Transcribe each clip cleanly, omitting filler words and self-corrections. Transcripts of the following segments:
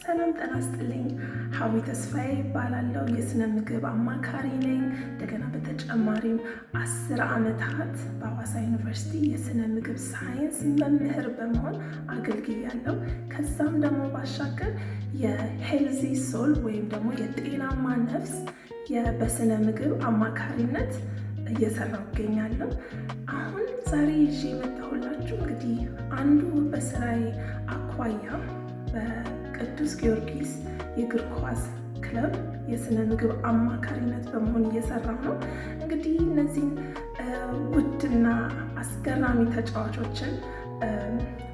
ሰላም ጤና ይስጥልኝ። ሀዊ ተስፋዬ እባላለሁ። የስነ ምግብ አማካሪ ነኝ። እንደገና በተጨማሪም 10 ዓመታት በሐዋሳ ዩኒቨርሲቲ የስነ ምግብ ሳይንስ መምህር በመሆን አገልግያለሁ። ከዛም ደግሞ ባሻገር የ Healthy Soul ወይም ደግሞ የጤናማ ነፍስ በስነ ምግብ አማካሪነት እየሰራሁ እገኛለሁ። አሁን ዛሬ ይዤ የመጣሁላችሁ እንግዲህ አንዱ በስራዬ አኳያ በቅዱስ ጊዮርጊስ የእግር ኳስ ክለብ የስነ ምግብ አማካሪነት በመሆን እየሰራሁ ነው። እንግዲህ እነዚህን ውድና አስገራሚ ተጫዋቾችን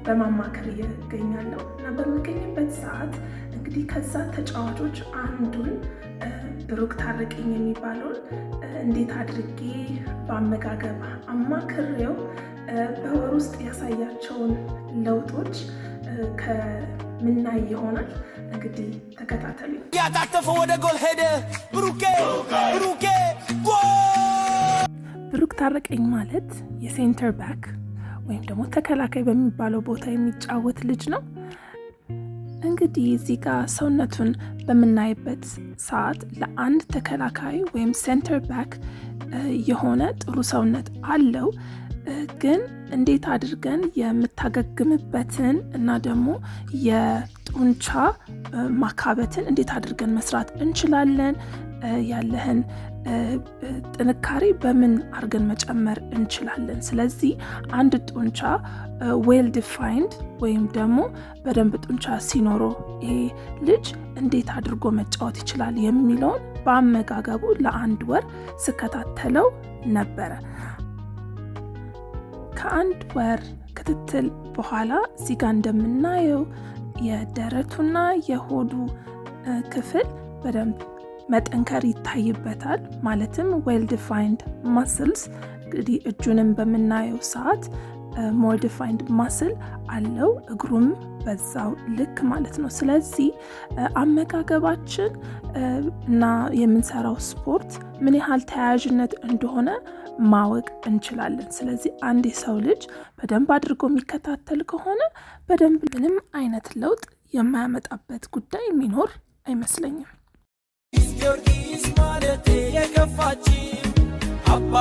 በማማከር እገኛለሁ እና በምገኝበት ሰዓት እንግዲህ ከዛ ተጫዋቾች አንዱን ብሩክ ታረቀኝ የሚባለውን እንዴት አድርጌ በአመጋገብ አማክሬው በወር ውስጥ ያሳያቸውን ለውጦች ከምናይ ይሆናል። እንግዲህ ተከታተሉኝ። ያጣተፈ ወደ ጎል ሄደ። ብሩኬ ብሩኬ ጎል! ብሩክ ታረቀኝ ማለት የ center back ወይም ደግሞ ተከላካይ በሚባለው ቦታ የሚጫወት ልጅ ነው። እንግዲህ እዚህ ጋር ሰውነቱን በምናይበት ሰዓት ለአንድ ተከላካይ ወይም center back የሆነ ጥሩ ሰውነት አለው። ግን እንዴት አድርገን የምታገግምበትን እና ደግሞ የጡንቻ ማካበትን እንዴት አድርገን መስራት እንችላለን፣ ያለህን ጥንካሬ በምን አድርገን መጨመር እንችላለን? ስለዚህ አንድ ጡንቻ well defined ወይም ደግሞ በደንብ ጡንቻ ሲኖረው ይሄ ልጅ እንዴት አድርጎ መጫወት ይችላል የሚለውን በአመጋገቡ ለአንድ ወር ስከታተለው ነበረ። ከአንድ ወር ክትትል በኋላ እዚህ ጋር እንደምናየው የደረቱና የሆዱ ክፍል በደንብ መጠንከር ይታይበታል። ማለትም well defined muscles። እንግዲህ እጁንም በምናየው ሰዓት more defined muscle አለው፣ እግሩም በዛው ልክ ማለት ነው። ስለዚህ አመጋገባችን እና የምንሰራው ስፖርት ምን ያህል ተያያዥነት እንደሆነ ማወቅ እንችላለን። ስለዚህ አንድ የሰው ልጅ በደንብ አድርጎ የሚከታተል ከሆነ በደንብ ምንም አይነት ለውጥ የማያመጣበት ጉዳይ የሚኖር አይመስለኝም። ጊዮርጊስ ማለቴ የከፋችው አባ